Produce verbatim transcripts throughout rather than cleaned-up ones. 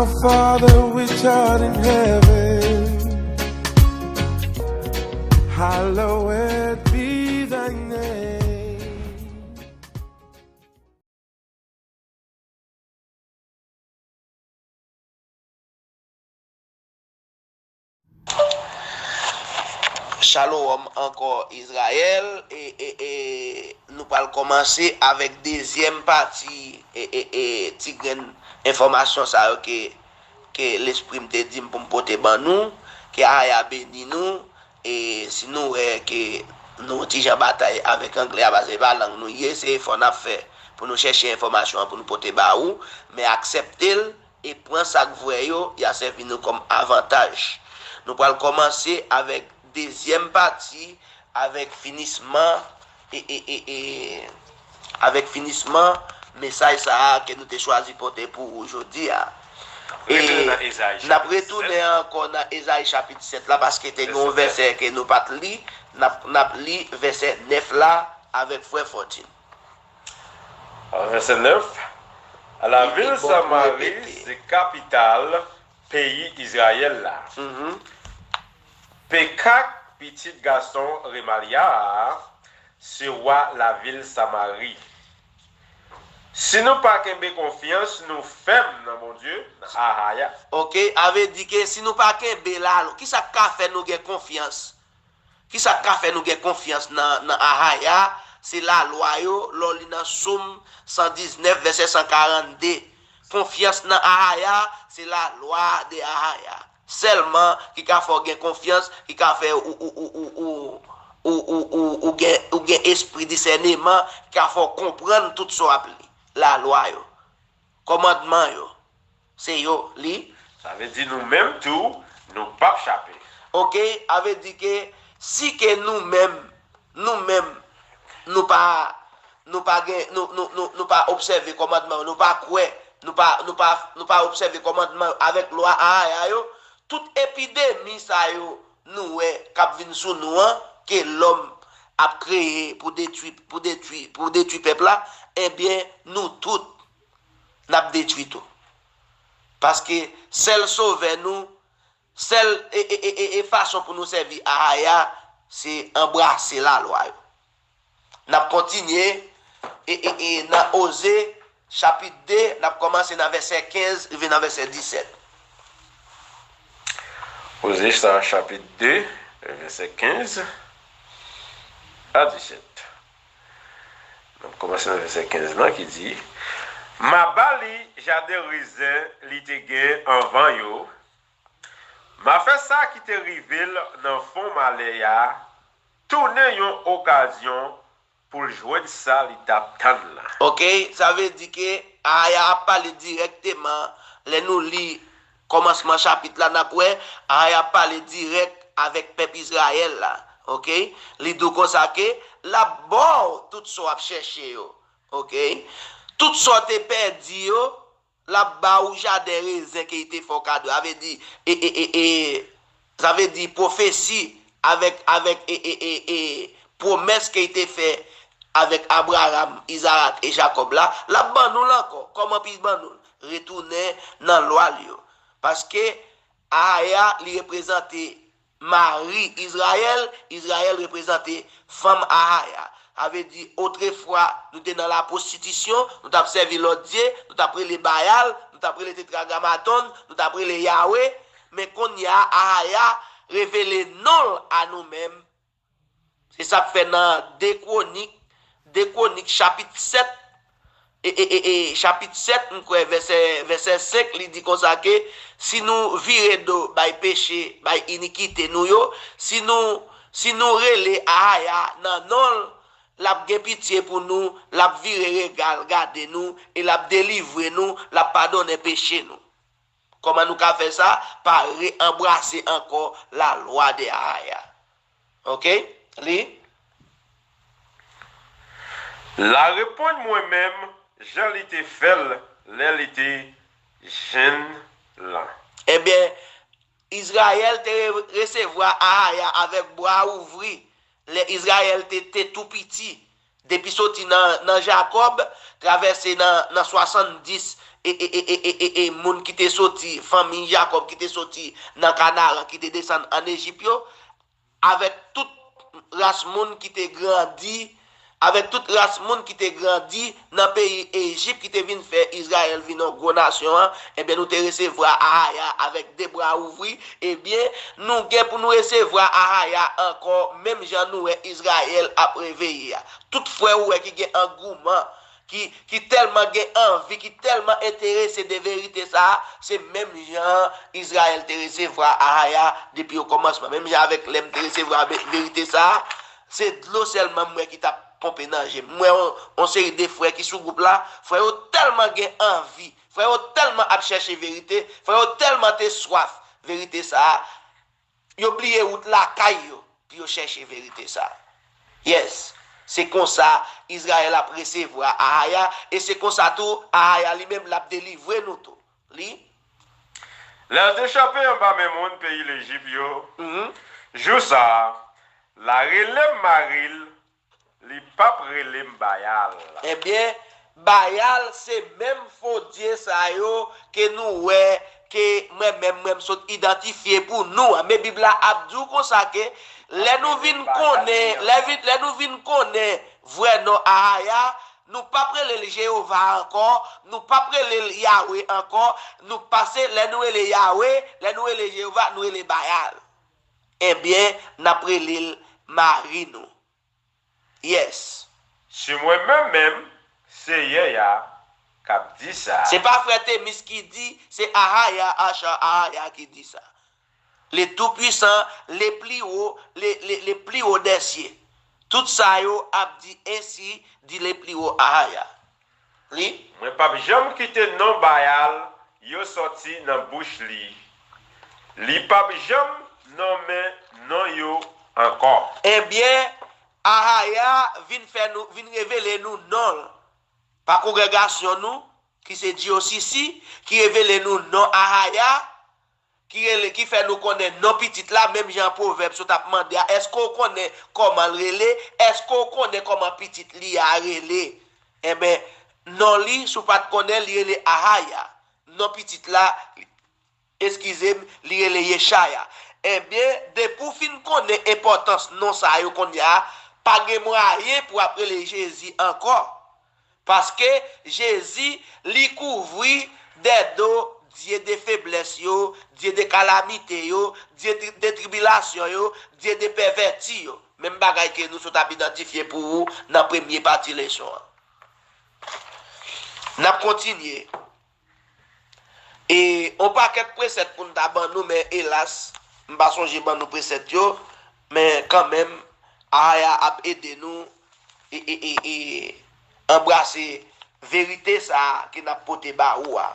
Our Father which art in heaven, hallowed be thy name. Shalom ankò Izrayèl, e, e, e nou pral kòmanse avèk dezyèm pati e, e, e ti grenn enfòmasyon sa yo ke, ke Lespri m te di m pou m pote ban nou, ke Aya beni nou, e si nou wè ke nou yon ti jan batay avèk anglè a, paske se pa lang nou ye, se efò n ap fè pou nou chèche enfòmasyon an pou nou pote ba ou, men aksepte l, e pran sa k vrè yo, y a sèvi nou kòm avantaj. Nou pral kòmanse avèk dezyèm pati, avèk finisman, e, e, e, e, avèk finisman mesaj sa a ke nou te chwazi pote pou ou jodi a. E n ap retounen ankò nan Ezayi chapit sèt la, paske te gen yon vèsè ke nou pa t li, n ap, n ap li vèsè nèf la avèk frè Fortune. Vèsè nèf, lavil Samari se kapital peyi Izrayèl la. Pekak, pitit gason Remalya a, se wa lavil Samari. Si nou pa kenbe konfyans nou fèm nan Bondye, nan Ahaya. Ok, a vle di ke si nou pa kenbe lalwa, kisa k ka fè nou gen konfyans? Kisa k ka fè nou gen konfyans nan, nan Ahaya? Se lalwa yo, lè w li nan Sòm san diznèf, vèsè san karannde. Konfyans nan Ahaya, se lalwa de Ahaya. Sèlman ki ka fè w gen konfyans, ki ka fè ou, ou, ou, ou, ou, ou, ou, ou, ou gen, ou gen espri disèneman, ki ka fè w konprann tout sa w ap li. Lalwa yo, kòmandman yo, se yo, li. Sa vle di nou menm tou, nou p ap chape. Ok, a vle di ke si ke nou menm, nou menm, nou pa, nou pa gen, nou, nou, nou, nou pa obsève kòmandman yo, nou pa kwè, nou pa, nou pa, nou pa obsève kòmandman yo avèk lwa Ahaya yo, tout epidemi sa yo nou wè k ap vin sou nou an, ke lòm ap kreye pou detwi, pou detwi, pou detwi pèp la, ebyen, nou tout, n ap detwi tou. Paske sèl sovè nou, sèl e, e, e, e, e fason pou nou sèvi Ahaya, se anbrase lalwa yo. N ap kontinye e, e, e, nan Oze, chapit de, n ap kòmanse nan vèsè kenz rive nan vèsè disèt. Oze sa, chapit de, vèsè kenz a disèt. N ap kòmanse nan vèsè kenz lan ki di, M a ba li jaden rezen li te gen anvan yo, m a fè sa ki te rive l nan fon malè a tounen yon okazyon pou l jwenn sa li t ap tann la. Ok, sa vle di ke Ahaya ap pale dirèkteman, lè nou li kòmansman chapit la, n ap wè Ahaya ap pale dirèk avèk pèp Izrayèl la. Ok, li di w konsa ke l ap ba w tout sa w ap chèche yo. Ok, tout sa w te pèdi yo, l ap ba ou jaden rezen ke li te fè w kado. Sa vle di, e, e, e, e, sa vle di pwofesi avèk, avèk, e, e, e, e, pwomès ke li te fè avèk Abraram, Izarak e Jakòb la, l ap ban nou l ankò. Kòman pou l ban nou l? Retounen nan lwa l yo. Paske Ahaya, li reprezante mari Izrayèl, Izrayèl reprezante fanm Ahaya. Sa vle di, otrefwa, nou te nan lapwostitisyon, nou t ap sèvi lòt dye, nou t ap rele Bayal, nou t ap rele Tetragramatòn, nou t ap rele Yawe, men kounye a, Ahaya revele non l a nou menm. Se sa k fè nan de Kwonik, de Kwonik chapit sèt, e, e, e, e, chapit sèt, m kwè, vèsè, vèsè senk, li di konsa ke si nou vire do bay peche, bay inikite nou yo, si nou, si nou rele Ahaya nan non l, l ap gen pitye pou nou, l ap vire rega l gade nou, e l ap delivre nou, l ap padonnen peche nou. Kòman nou ka fè sa? Pa re-anbrase ankò lalwa de Ahaya. Ok? Li. L a reponn mwen menm jan li te fè l lè li te jenn lan. Ebyen, Izrayèl te re-, resevwa Ahaya avèk bra ouvri lè Izrayèl te, te tou piti. Depi soti nan, nan Jakòb, travèse nan, nan swasanndis e, e, e, e, e, e, e moun ki te soti, fanmi Jakòb ki te soti nan Kanaran, ki te desann ann Ejip yo, avèk tout ras moun ki te grandi, avèk tout ras moun ki te grandi nan peyi Ejip, ki te vin fè Izrayèl vin yon gwo nasyon an, ebyen, nou te resevwa Ahaya avèk de bra ouvri, ebyen, nou gen pou nou resevwa Ahaya ankò, menm jan nou wè Izrayèl ap reveye a. Tout frè ou wè ki gen angouman, ki, ki tèlman gen anvi, ki tèlman enterese de verite sa a, se menm jan Izrayèl te resevwa Ahaya depi okòmansman. Menm jan avèk lè m te resevwa ve- verite sa a, se dlo sèlman m wè ki t ap ponpe nan je m. M wè yon, yon seri de frè ki sou gwoup la, frè yo tèlman gen anvi, frè yo tèlman ap chèche verite, frè yo tèlman te swaf verite sa a, yo bliye wout lakay yo pou yo chèche verite sa a. Yes, se konsa Izrayèl ap resevwa Ahaya, e se konsa tou Ahaya li menm l ap delivre nou tou. Li. Lè l te chape anba men moun peyi Lejip yo, jou sa a, l a rele m mari l, li p ap rele m Bayal. Ebyen, Bayal se menm fo dye sa yo ke nou wè, ke mwen menm, mwen m sot idantifye pou nou an. Men Bib la ap di w konsa ke lè nou vin konnen, lè vin, lè nou vin konnen vrè non Ahaya, nou p ap rele l Jewova ankò, nou p ap rele l Yawe ankò, nou pase lè nou rele Yawe, lè nou rele Jewova, nou rele Bayal. Ebyen, n ap rele l mari nou. Yes. Se mwen menm menm, Seyè a, k ap di sa. Se pa frè Temis ki di, se Ahaya, Acha Ahaya ki di sa. Le Tout-Puissant, le plus haut, le, le, le plus haut des cieux. Tout sa yo ap di, ainsi dit le plus haut Ahaya. Li. Mwen p ap janm kite non Bayal yo sòti nan bouch li. Li p ap janm nonmen non yo ankò. Ebyen, Ahaya vin fè nou, vin revele nou non l pa kongregasyon nou, ki se Diyosisi, ki revele nou non Ahaya, ki rele, ki fè nou konnen non pitit la, menm jan Pwovèb sot ap mande a, èske w konnen kòman l rele? Èske w konnen kòman pitit li a rele? Enben, non li, si w pa t konnen, li rele Ahaya. Non pitit la, eskize m, li rele Yechaya. Enben, depi w fin konnen enpòtans non sa yo kounye a, pa gen mwayen pou w ap rele Jezi ankò. Paske Jezi, li kouvri dèdo dye de feblès yo, dye de kalamite yo, dye de tribilasyon yo, dye de pèvèti yo. Menm bagay ke nou sot ap idantifye pou ou nan premye pati leson an. N ap kontinye. E yon pakèt presèt pou n ta ban nou, men elas, m pa sonje ban nou presèt yo, men kanmenm, Ahaya ap ede nou e, e, e, e anbrase verite sa a ke n ap pote ba ou a.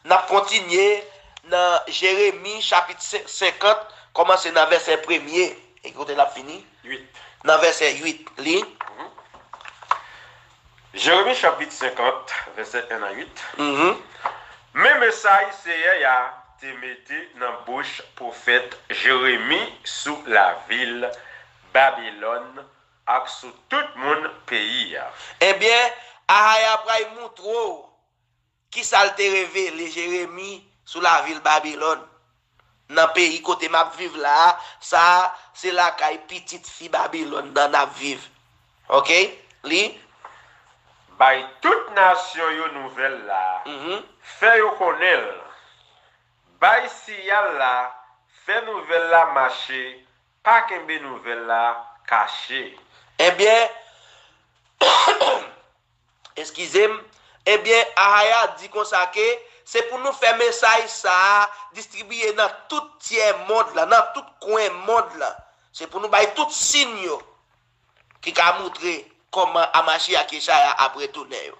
N ap kontinye nan Jeremi chapit sen- senkant, kòmanse nan vèsè premye. E ki kote l ap fini? Nan vèsè uit. Li. Jeremi chapit senkant, vèsè en a uit. Men mesaj Seyè a te mete nan bouch pwofèt Jeremi sou lavil Babilòn ak sou tout moun peyi a. Ebyen, Ahaya pral moutre w kisa l te revele Jeremi sou lavil Babilòn. Nan peyi kote m ap viv la a, sa a se lakay pitit fi Babilòn nan n ap viv. Oke? Li. Bay tout nasyon yo nouvèl la, fè yo konnen l. Bay siyal la, fè nouvèl la mache, pa kenbe nouvèl la kache. Ebyen, eskize m, ebyen, Ahaya di konsa ke se pou nou fè mesaj sa a distribiye nan tout tyè mond lan, nan tout kwen mond lan. Se pou nou bay tout siy yo ki ka moutre kòman Amachiyach Yechaya ap retounen yo.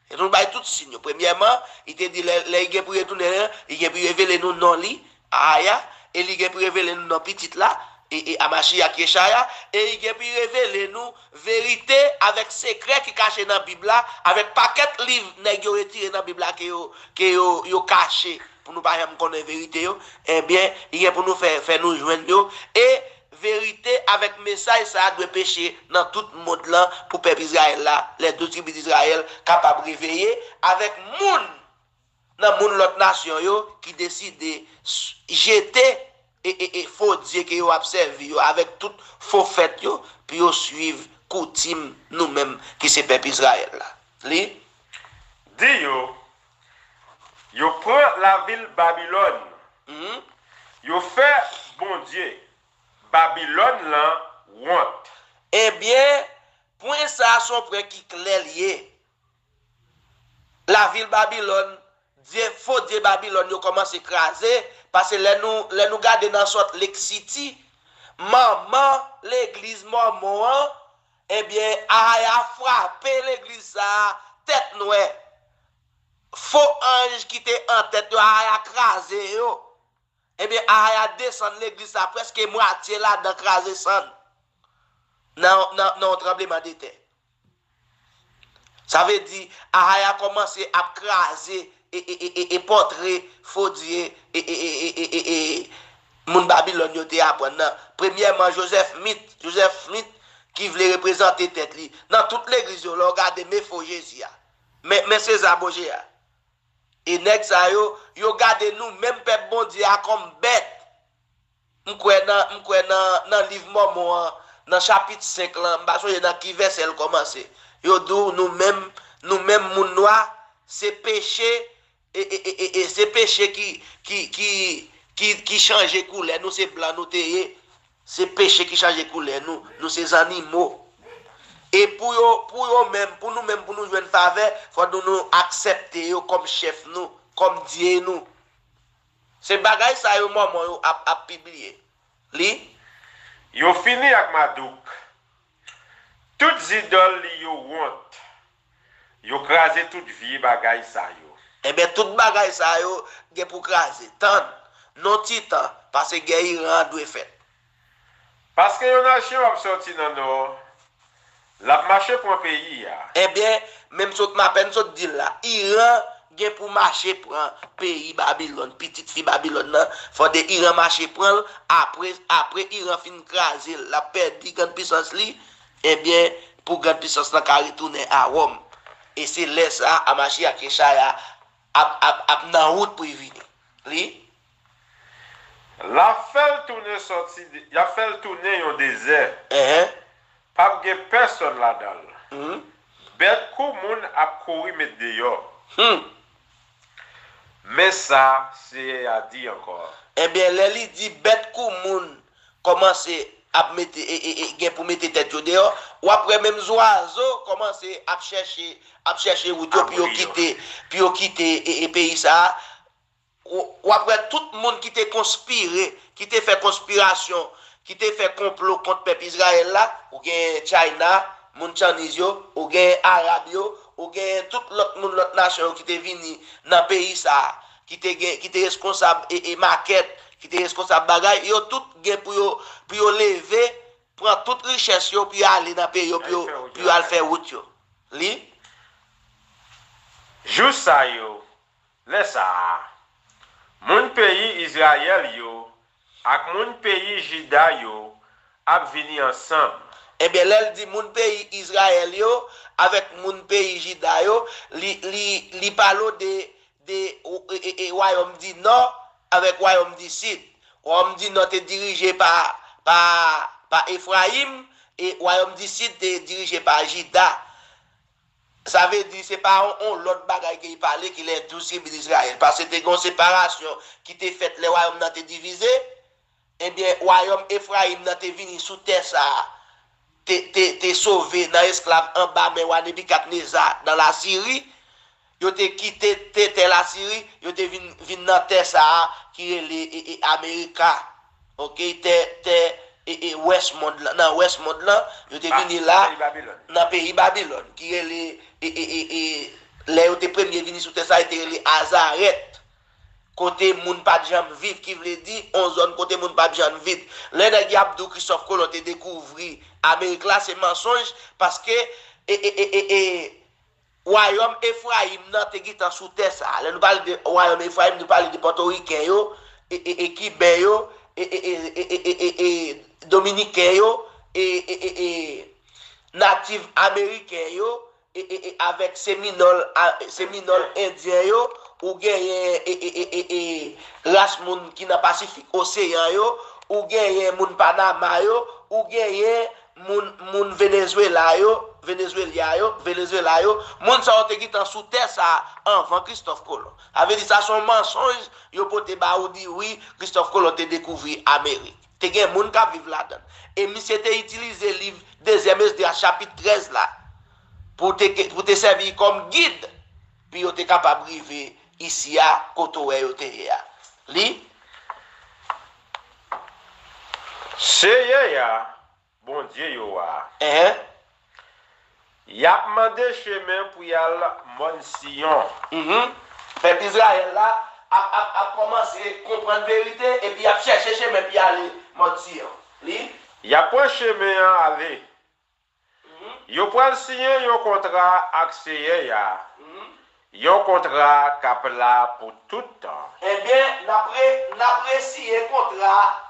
E nou bay tout siy yo. Premyèman, li te di lè, lè li gen pou retounen an, li gen pou revele nou non li, Ahaya, e li gen pou revele nou non pitit la, e, e Amachiyach Yechaya, e li gen pou revele nou verite avèk sekrè ki kache nan Bib la, avèk pakèt liv nèg yo retire nan Bib la ke yo, ke yo, yo kache pou nou pa janm konnen verite yo, ebyen, li gen pou nou fè, fè nou jwenn yo, e verite avèk mesaj sa a dwe peche nan tout mond lan pou pèp Izrayèl la, les douze tribus d'Israël, kapab reveye avèk moun nan moun lòt nasyon yo ki deside s- jete e, e, e fo dye ke yo ap sèvi yo avèk tout fo fèt yo pou yo swiv koutim nou menm ki se pèp Izrayèl la. Li? Di yo, yo pran lavil Babilòn. Mhm. Yo fè Bondye Babilòn lan wont. Ebyen, pwen sa a se yon pwen ki klè l ye. Lavil Babilòn, dye, fo dye Babilòn yo kòmanse kraze, paske lè nou, lè nou gade nan Salt Lake City, manman legliz Mòmon an, ebyen, Ahaya frape legliz sa a tèt nwè. Fo anj ki te an tèt yo, Ahaya kraze yo. Ebyen, Ahaya desann legliz sa, prèske mwatye ladan kraze sann nan, nan, nan yon tranblemanntè. Sa vle di, Ahaya kòmanse ap kraze e, e, e, e, e pòtre fo dye e, e, e, e, e, e, e, moun Babilòn yo te aprann nan. Premyèman, Joseph Smith, Joseph Smith ki vle reprezante tèt li. Nan tout legliz yo, lè w gade, men fo Jezi a. Men, men Seza Boje a. E nèg sa yo, yo gade nou menm pèp Bondye a kòm bèt. M kwè nan, m kwè nan, nan liv Mòmon an, nan chapit senk lan, m pa sonje nan ki vèsè l kòmanse. Yo di w nou menm, nou menm moun nwa, se peche, e, e, e, e, e se peche ki, ki, ki, ki, ki chanje koulè nou, se blan nou te ye. Se peche ki chanje koulè nou. Nou se zannimo. E pou yo, pou yo menm, pou nou menm, pou nou jwenn favè, fò nou, nou aksepte yo kòm chèf nou, kòm dye nou. Se bagay sa yo Mòmon yo ap, ap pibliye. Li? Yo fini ak Madouk. Tout zidòl li yo wont. Yo kraze tout vye bagay sa yo. Enben, tout bagay sa yo gen pou kraze. Tann, non ti tan, paske gè Iran an dwe fèt. Paske yon nasyon ap sòti nan nò, l ap mache pran peyi a. Enben, menm sot m apèn sot di l la, Iran gen pou mache pran peyi Babilòn, pitit fi Babilòn nan, fò de Iran mache pran l, apre, apre Iran fin kraze l, l ap pèdi grann pisans li, ebyen, pou grann pisans lan ka retounen a Wòm. E se lè sa a Mashiach Yeshaya ap, ap, ap nan wout pou l vini. Li? L ap fè l tounen sòti, l ap fè l tounen yon dezè. Enhen. P ap gen pèsòn ladan l. Mhm. Bèt kou moun ap kouri met deyò. Hmm. Men sa Seyè a di ankò. Ebyen, lè li di bèt kou moun kòmanse ap mete, e, e, e, gen pou mete tèt yo deyò, w ap wè menm zwazo kòmanse ap chèche, ap chèche wout yo pou yo kite, pou yo kite, e, e, peyi sa a. W, w ap wè tout moun ki te konspire, ki te fè konspirasyon, ki te fè konplo kont pèp Izrayèl la, ou gen China, moun Chinese yo, ou gen Arab yo, ou gen tout lòt moun, lòt nasyon yo ki te vini nan peyi sa a, ki te gen, ki te reskonsab e, e makèt, ki te reskonsab bagay, yo tout gen pou yo, pou yo leve, pran tout richès yo, pou yo ale nan peyi yo, pou yo, pou yo al fè wout yo. Li? Jou sa yo, lè sa a, moun peyi Izrayèl yo ak moun peyi Jida yo ap vini ansanm. Ebyen, lè l di moun peyi Izrayèl yo avèk moun peyi Jida yo, li, li, li pale w de, de, e, e, e, wayòm di Nò avèk wayòm di Sid. Wayòm di Nò te dirije pa, pa, pa Efrayim, e wayòm di Sid te dirije pa Jida. Sa vle di se pa yon, yon lòt bagay ke li pale ki les douze tribus d'Israël. Paske te gen yon separasyon ki te fèt lè wayòm nan te divize. Ebyen, wayòm Efrayim nan te vini sou tè sa a, te, te, te sove nan esklav anba men wa Nebikadneza nan Lasiri. Yo te kite te, tè Lasiri, yo te vin, vin nan tè sa a ki rele, e, e, Amerika. Oke, tè, tè, e, e, wès mond lan, nan wès mond lan, yo te vini la, nan peyi Babilòn, ki rele, e, e, e, e, lè yo te premye vini sou tè sa, yo te rele Azarèt. Kote moun pa t janm viv, ki vle di, yon zòn kote moun pa t janm viv. Lè nèg y ap di w Kristòf Kolon te dekouvri Amerik la, se mansonj, paske, e, e, e, e, e, Wayòm Efrayim nan te gentan sou tè sa a. Lè nou pale de wayòm Efrayim, nou pale de Pòtoriken yo, e, e, e Kiben yo, e, e, e, e, e, e, e, Dominiken yo, e, e, e, e, natif ameriken yo, e, e, e, avèk Seminòl, a, Seminòl endyen yo, ou genyen, e, e, e, e, e, ras moun ki nan Pasifik Oseyan yo, ou genyen moun Panama yo, ou genyen moun, moun Venezuela yo, Venezuela yo, Venezuela yo, moun sa yo te gentan sou tè sa a anvan Kristòf Kolon. Sa vle di sa se yon mansonj yo pote ba ou di wi, Kristòf Kolon te dekouvri Amerik. Te gen moun k ap viv ladan l. E misye te itilize liv Dezyèm Esdras chapit trèz la pou te, pou te sèvi kòm gid, pou yo te kapab rive isi a, kote w wè yo te ye a. Li. Seyè a, Bondye yo a. Enhen. Y ap mande chemen pou y al mòn Siyon. Mhm. Pèp Izrayèl la ap, ap, ap kòmanse konprann verite, epi y ap chèche chemen pou y ale mòn Siyon. Li. Y ap pran chemen an ale. Mhm. Yo pral siyen yon kontra ak Seyè a. Mhm. Yon kontra k ap la pou tout tan. Ebyen, n ap re, n ap resiyen kontra a.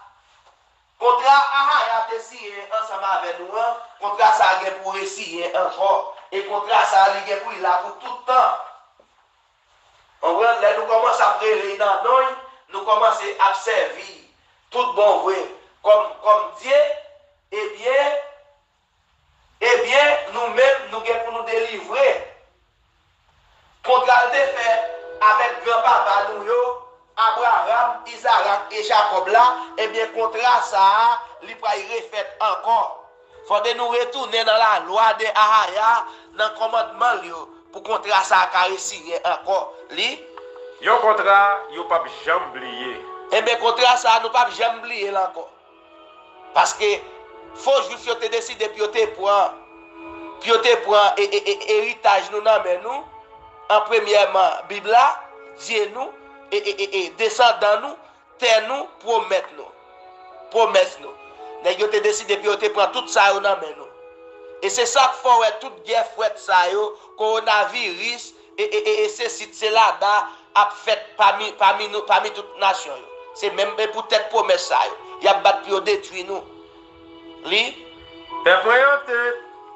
Kontra Ahaya te siyen ansanm avè nou an, kontra sa a gen pou resiyen ankò. E kontra sa a, li gen pou l la pou tout tan. Konprann? Lè nou kòmanse ap rele l nan non l, nou kòmanse ap sèvi l tout bon vre kòm, kòm Dye, ebyen, ebyen, nou menm, nou gen pou nou delivre. Kontra l te fè avèk granpapa nou yo, Abraram, Izarak e Jakòb la, ebyen, kontra sa a, li pral refèt ankò. Fòde nou retounen nan lalwa de Ahaya, nan kòmandman l yo, pou kontra sa a ka resiyen ankò. Li. Yon kontra yo p ap janm bliye. Ebyen, kontra sa a, nou p ap janm bliye l ankò. Paske fo jwif yo te deside pou yo te pran, pou yo te pran e, e, e, eritaj nou nan men nou, an premyèman, Bib la, Dye nou, e, e, e, e, desandan nou, tè nou, pwomèt nou, pwomès nou. Nèg yo te deside pou yo te pran tout sa yo nan men nou. E se sa k fè w wè tout gè frèt sa yo, kowonaviris, e, e, e, e se sit, se laba ap fèt pami, pami nou, pami tout nasyon yo. Se menm e poutèt pwomès sa yo. Y ap bat pou yo detwi nou. Li. Pèp mwen an te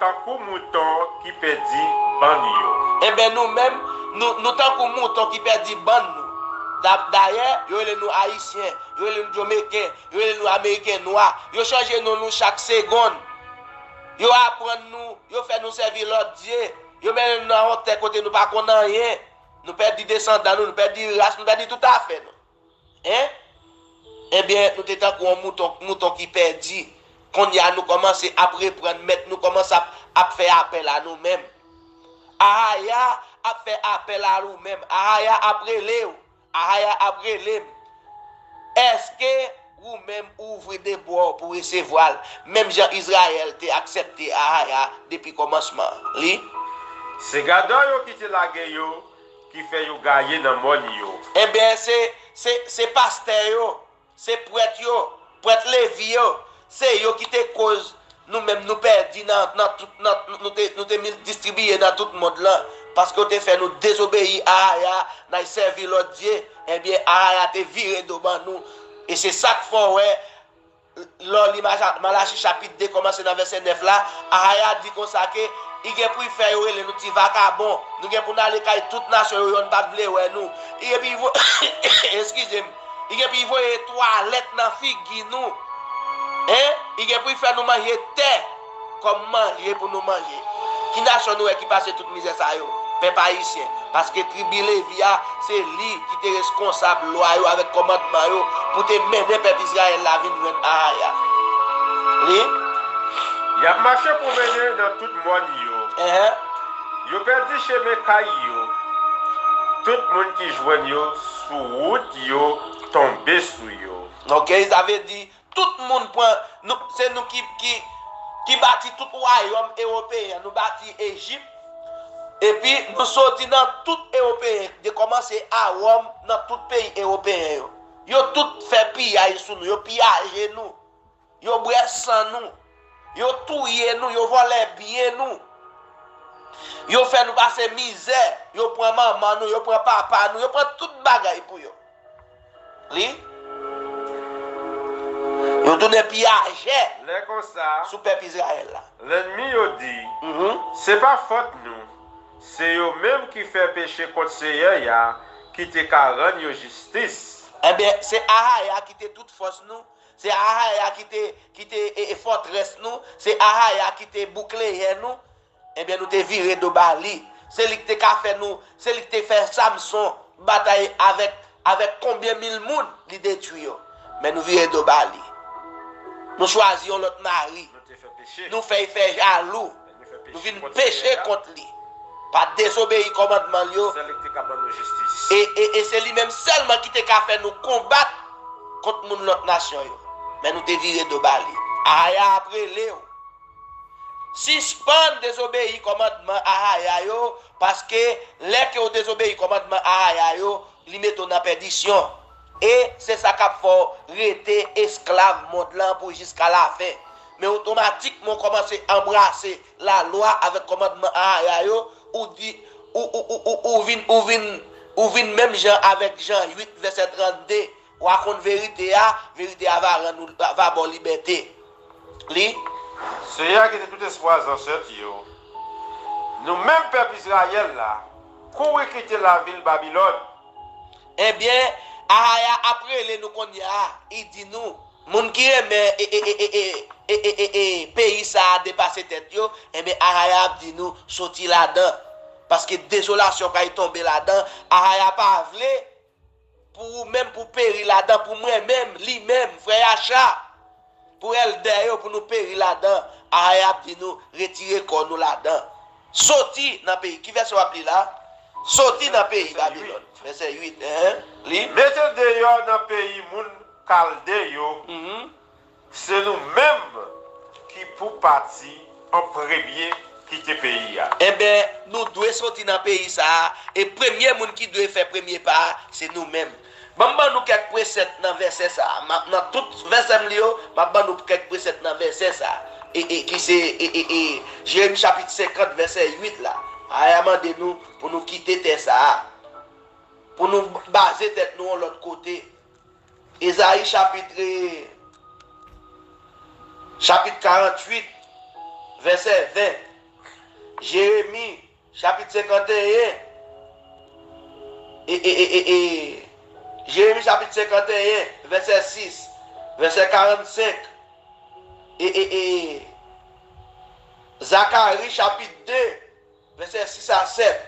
tankou mouton ki pèdi bann yo. Enben, nou menm, nou, nou tankou mouton ki pèdi bann nou. Da-, dayè, yo rele nou Ayisyen, yo rele nou Jemeken, yo rele nou Ameriken nwa. Yo chanje non nou chak segonn. Yo aprann nou, yo fè nou sèvi lòt dye. Yo mennen nou nan yon tè kote nou pa konn anyen. Nou pèdi desandan nou, nou pèdi ras, nou pèdi tout afè nou. Hein? Ebyen, nou te tankou yon mouton, mouton ki pèdi. Kounye a, nou kòmanse ap reprann, mèt nou kòmanse ap, ap fè apèl a nou menm. Ahaya ap fè apèl a nou menm. Ahaya ap rele w. Ahaya ap rele m. Èske ou menm ou ouvri de bra w pou resevwa l, menm jan Izrayèl te aksepte Ahaya depi kòmansman? Li. Se gadò yo ki te lage yo, ki fè yo gaye nan mòn yo. Enben, se, se, se pastè yo, se prèt yo, prèt Levi yo, se yo ki te koz nou menm nou pèdi nan, nan tout, nan, nou te, nou te mil-, distribiye nan tout mond lan, paske yo te fè nou dezobeyi Ahaya, n al sèvi lòt dye. Ebyen, Ahaya te vire do ban nou. E se sa k fè w wè, lè w li Maja-, Malachi chapit de kòmanse nan vèsè nèf la, Ahaya di konsa ke li gen pou l fè yo rele nou ti vakabon. Nou gen pou n ale kay tout nasyon yo, yo n p ap vle wè nou. Li gen pou l vo-, eskize m, li gen pou l voye twalèt nan figi nou. Hein? Li gen pou l fè nou manje tè kòm manje pou nou manje. Ki nasyon nou wè ki pase tout mizè sa yo? Pèp ayisyen. Paske tribi Levi a, se li ki te reskonsab lwa yo avèk kòmandman yo pou te mennen pèp Izrayèl la vin jwenn Ahaya. Li. Y ap mache pwomennen nan tout mòn yo. Enhen. Yo pèdi chemen kay yo. Tout moun ki jwenn yo sou wout yo tonbe sou yo. Ok, sa vle di, tout moun pran, nou, se nou ki, ki, ki bati tout wayòm ewopeyen an. Nou bati Ejip. Epi, nou soti nan tout ewopeyen, de kòmanse a Wòm, nan tout peyi ewopeyen yo. Yo tout fè piyay sou nou, yo piyaje nou. Yo bwè san nou. Yo touye nou, yo vòlè byen nou. Yo fè nou pase mizè, yo pran manman nou, yo pran papa nou, yo pran tout bagay pou yo. Li. Yo tounen piyajè Lè konsa, sou pèp Izrayèl la. Lènmi yo di, Se pa fòt nou, se yo menm ki fè peche kont Seyè a ki te ka rann yo jistis. Ebyen, se Ahaya ki te tout fòs nou, se Ahaya ki te, ki te e, e, fòtrès nou, se Ahaya ki te boukleyè nou. Ebyen, nou te vire do ba li. Se li ki te ka fè nou, se li ki te fè Samson batay avèk, avèk konbyen mil moun li detwi yo. Men nou vire do ba li. Nou chwazi yon lòt mari. Nou fè l fè jalou. Nou vin peche kont li. Pa dezobeyi kòmandman l yo. E, e, e se li menm sèlman ki te ka fè nou konbat kont moun lòt nasyon yo. Men nou te vire do ba li. Ahaya ap rele w. Sispann dezobeyi kòmandman Ahaya yo, paske lè ke w dezobeyi kòmandman Ahaya yo, li mete w nan pèdisyon. E se sa k ap fè w rete esklav mond lan pou jiska lafen. Men otomatikman w kòmanse anbrase lalwa avèk kòmandman Ahaya yo, ou di, ou, ou, ou, ou, ou vin, ou vin, ou vin menm jan avèk Jan uit, vèsè trannde. W a konn verite a, verite a va rann ou, va ba w libète. Li. Seyè a kite tout espwa zansèt yo. Nou menm pèp Izrayèl la, kouri kite lavil Babilòn. Ebyen, Ahaya ap rele nou kounye a, li di nou, moun ki renmen e, e, e, e, e, e, e, e, e, peyi sa a depase tèt yo, ebyen, Ahaya ap di nou, soti ladan. Paske dezolasyon pral tonbe ladan, Ahaya pa vle pou ou menm pou peri ladan, pou mwen menm, li menm, frè Yacha, pou èldè yo, pou nou peri ladan. Ahaya ap di nou, retire kò nou ladan. Soti nan peyi. Ki vèsè w ap li la? Soti nan peyi Babilòn. Vèsè uit, enhen. Li. Mete deyò nan peyi moun Kalde yo. Mhm. Se nou menm ki pou pati an premye kite peyi a. Enben, nou dwe soti nan peyi sa a, e premye moun ki dwe fè premye pa a, se nou menm. Ban m ban nou kèk presèt nan vèsè sa a. M ap, nan tout vèsè m li yo, m ap ban nou kèk presèt nan vèsè sa a. E, e, ki se, e, e, e, Jeremi chapit senkant, vèsè uit la. Ahaya mande nou pou nou kite tè sa a. Pou nou baze tèt nou yon lòt kote. Ezayi chapit, chapit karanntuit, vèsè ven. Jeremi, chapit senkanteyen, e, e, e, e, e, Jeremi chapit senkanteyen, vèsè sis, vèsè karannsenk, e, e, e, Zakari chapit de, vèsè sis a sèt.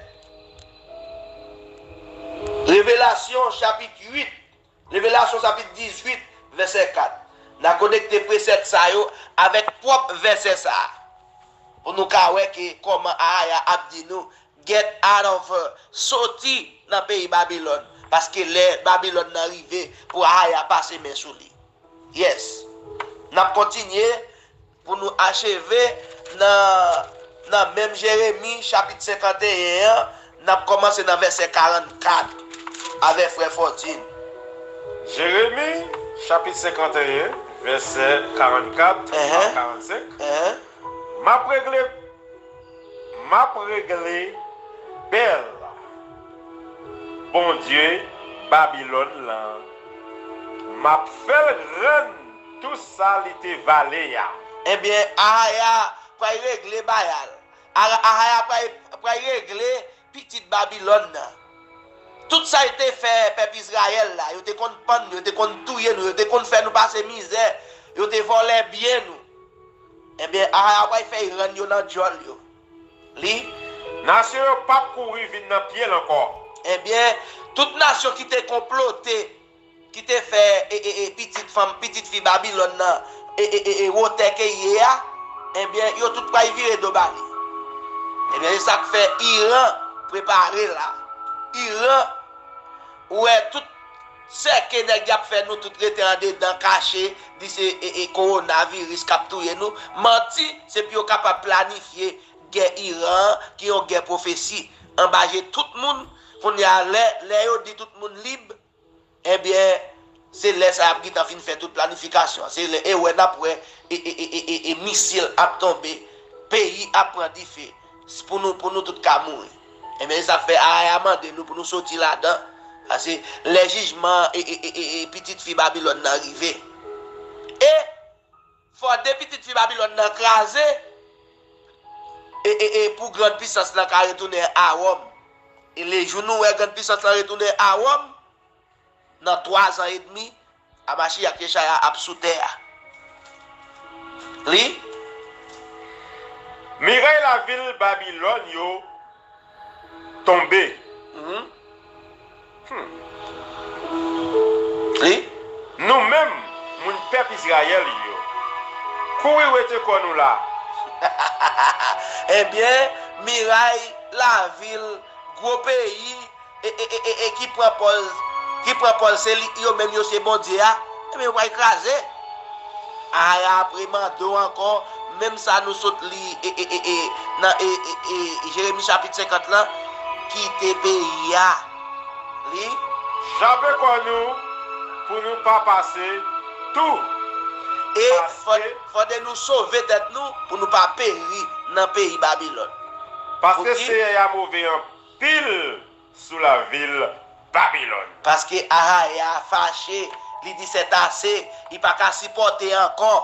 Revelasyon chapit uit, Revelasyon chapit dizuit, vèsè kat. N a konekte presèt sa yo avèk pwòp vèsè sa a. Pou nou ka wè ke kòman Ahaya ap di nou, get out of her, soti nan peyi Babilòn. Paske lè Babilòn nan rive, pou Ahaya pase men sou li. Yes. N ap kontinye pou nou acheve nan, nan menm Jeremi chapit senkanteyen an, n ap kòmanse nan vèsè karannkat avèk frè Fortune. Jeremi chapit senkanteyen, vèsè karannkat a karannsenk. M ap regle M ap regle bèl bondye Babilòn lan, m ap fè l rann tou sa li te vale a. Ebyen, Ahaya pral regle bagay la. Ahaya pral, pral regle pitit Babilòn nan. Tout sa yo te fè pèp Izrayèl la, yo te konn pann nou, yo te konn touye nou, yo te konn fè nou pase mizè, yo te vòlè byen nou. Ebyen, Ahaya pral fè y rann yo nan djòl yo. Li. Nasyon yo p ap kouri vin nan pye l ankò. Ebyen, tout nasyon ki te konplote, ki te fè e, e, e, pitit fanm, pitit fi Babilòn nan, e, e, e, e, wotè ke l ye a, ebyen, yo tout pral vire do ba li. Ebyen, se sa k fè Iran prepare la. Iran, ou wè, tout sèke nèg y ap fè nou tout rete andedan, kache, di se, e, e, kowonaviris k ap touye nou. Manti, se pou yo kapab planifye gè Iran an, ki yon gè pwofesi, anba je tout moun. Kounye a, lè, lè yo di tout moun lib, ebyen, se lè sa y ap gentan fin fè tout planifikasyon an. Se lè, e wè n ap wè, e, e, e, e, e, e misil ap tonbe, peyi ap pran dife, s-, pou nou, pou nou tout ka mouri. Ebyen, se sa k fè Ahaya mande nou pou nou soti ladan, paske lè jijman, e, e, e, e, e pitit fi Babilòn nan rive. E fòde pitit fi Babilòn nan kraze, e, e, e pou grann pisans lan ka retounen a Wòm. E lejou nou wè grann pisans lan retounen a Wòm, nan twa zan edmi, Amachiyach Yechaya ap sou tè a. Li. Miray lavil Babilòn yo tonbe. Mhm. Hmm. Li. Nou menm, moun pèp Izrayèl yo, kouri wete kò nou la. Ebyen, miray lavil, gwo peyi, e, e, e, e, e ki pran pòz, ki pran pòz se li, yo menm yo se Bondye a, ebyen yo pral kraze. Ahaya apre mande w ankò, menm sa nou sot li, e, e, e, e, nan, e, e, e, Jeremi chapit senkant lan, kite peyi a. Li. Chape kò nou pou nou pa pase tou. E fò, fòde nou sove tèt nou pou nou pa peri nan peyi Babilòn. Paske Seyè a move anpil sou lavil Babilòn. Paske Ahaya fache, li di sètase, li pa ka sipòte ankò.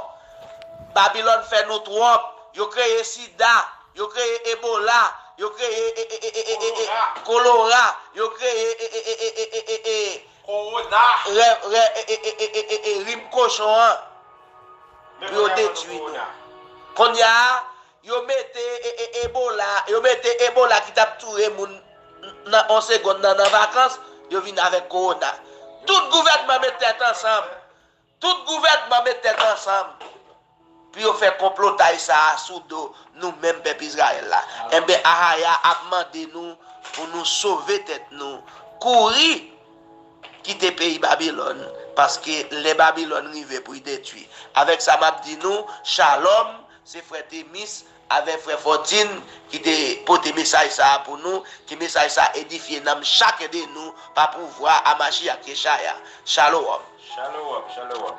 Babilòn fè nou twòp, yo kreye sida, yo kreye ebola, yo kreye e, e, e, e, e, e, e, kolora, yo kreye e, e, e, e, e, e, e, e, kowona, rè, rè, e, e, e, e, e, e, e, rim kochon an. Pou yo detwi nou. Kounye a, yo mete e, e, ebola, yo mete ebola ki t ap touye moun nan yon segonn nan, nan vakans, yo vin avèk kowona. Tout gouvènman met tèt ansanm. Tout gouvènman met tèt ansanm pou yo fè konplotay sa a sou do nou menm pèp Izrayèl la. Enben, Ahaya ap mande nou pou nou sove tèt nou, kouri kite peyi Babilòn, paske lè Babilòn rive pou l detwi. Avèk sa, m ap di nou, shalom, se frè Temis avèk frè Fòtin ki te pote mesaj sa a pou nou, ke mesaj sa a edifye nanm chak de nou pa pouvwa a Machiyach Yechaya. Shalom. Shalom, shalom.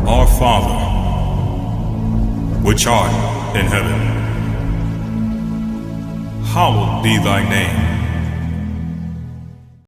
Our Father, which art in heaven, hallowed be thy name.